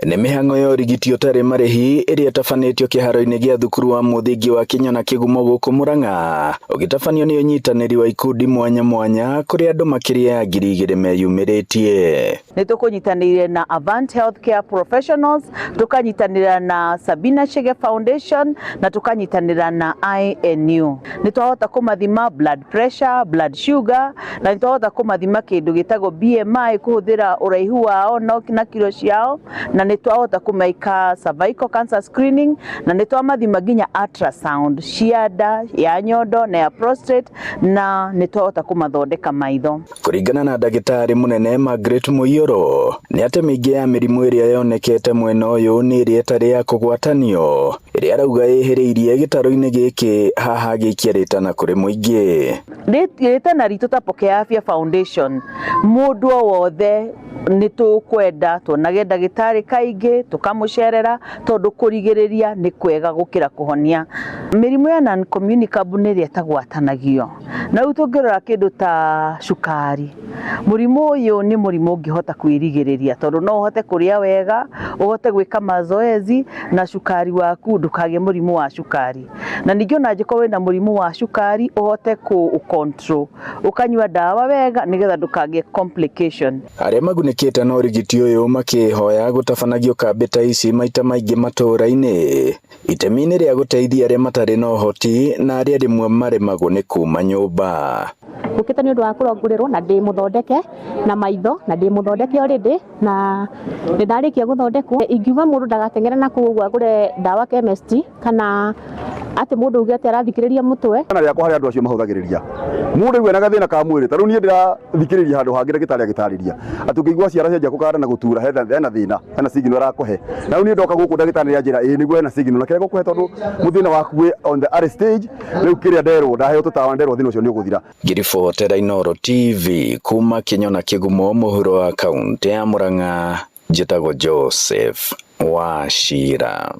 Nĩ mĩhang'o ya ũrigiti ũtarĩ marĩhi ĩrĩa ĩtabanĩtio kĩharo-inĩ gĩa thukuru wa mũthingi wa Kĩnyona Kĩgumo gũkũ Murang'a, ũgĩtabanio nĩ ũnyitanĩri wa ikundi mwanya mwanya kũrĩa andũ makĩria ya 2000 meyumĩrĩtie. Nĩ tũkũnyitanĩire na Avant Healthcare Professionals, tũkanyitanĩra na Sabina Chege Foundation na tũkanyitanĩra na INU. Nĩ twahota kũmathima blood pressure, blood sugar na nĩ twahota kũmathima kĩndũ gĩtagwo BMI kũhũthĩra ũraihu wao na kiro ciao, na nĩ twahota kũmeka cervical cancer screening, na nĩ twamathima nginya ultrasound cia nda, ya nyondo na ya prostate, na nĩ twahota kũmathondeka maitho. Kũringana na ndagĩtarĩ mũnene Margaret Mũiyũro, nĩ atĩ mĩingĩ ya mĩrimũ ĩrĩa yonekete mwena ũyũ nĩ ĩrĩa ĩtarĩ ya kũgwatanio, ĩrĩa arauga ĩhĩrĩirie gĩtarũ-inĩ gĩkĩ haha agĩikia rĩtana kũrĩ mũingĩ. Rĩtana ritũ ta Pokea Afya Foundation, mũndũ o wothe nĩ tũkwenda tuonage ndagĩtarĩ kaingĩ, tũkamũcerera, tondũ kũrigĩrĩria nĩ kwega gũkĩra kũhonia. Mĩrimũ ya non communicable nĩ ĩrĩa ĩtagwatanagio, na rĩu tũngĩrora kĩndũ ta cukari, mũrimũ ũyũ nĩ mũrimũ ũngĩhota kwĩrigĩrĩria, tondũ no ũhote kũrĩa wega, ũhote gwĩka mazoezi na cukari waku ndũkagĩe mũrimũ wa cukari. Na ningĩ ona angĩkorwo wĩna mũrimũ wa cukari, ũhote kũ control, ũkanyua ndawa wega nĩgetha ndũkagĩe complication. Arĩa magunĩkĩte na ũrigiti ũyũ makĩhoya gũtabanagio kambĩ ta ici maita maingĩ matũũra-inĩ, itemi-inĩ rĩa gũteithia arĩa matarĩ na ũhoti na arĩa rĩmwe maremagwo nĩ kuma nyũmba. Ngũkĩte nĩ ũndũ wa kũrongũrĩrwo na ndĩ mũthondeke na maitho, na ndĩ mũthondeke already, na nĩ ndarĩkia gũthondekwo. Ingiuga mũndũ ndagateng'ere na kũu ũguo agũre ndawa chemist, kana atĩ mũndũ uge atĩ arathikĩrĩria mũtwe. Kana rĩakwa harĩ andũ acio mahũthagĩrĩria mũndũ aigua ena gathĩna ka mwĩrĩ, ta rĩu niĩ ndĩrathikĩrĩria handũ hangĩ ndagĩtarĩ agĩtarĩria atĩ ũngĩigua ciara cianjia kũganda na gũtura, hena thĩna, hena signal arakũhe. Na rĩu niĩ ndoka gũkũ ndagĩtarĩ nĩanjĩra ĩĩ nĩguo hena signal, na kĩrĩa ngũkũhe tondũ mũthĩna waku wĩ on the early stage, rĩu kĩrĩa nderwo, ndaheo tũtawa, nderwo thĩna ũcio nĩ ũgũthira. Ngĩribotera Inooro TV kuma Kĩnyona Kĩgumo mũhuro wa kaũntĩ ya Murang'a, njĩtagwo Joseph Wachira.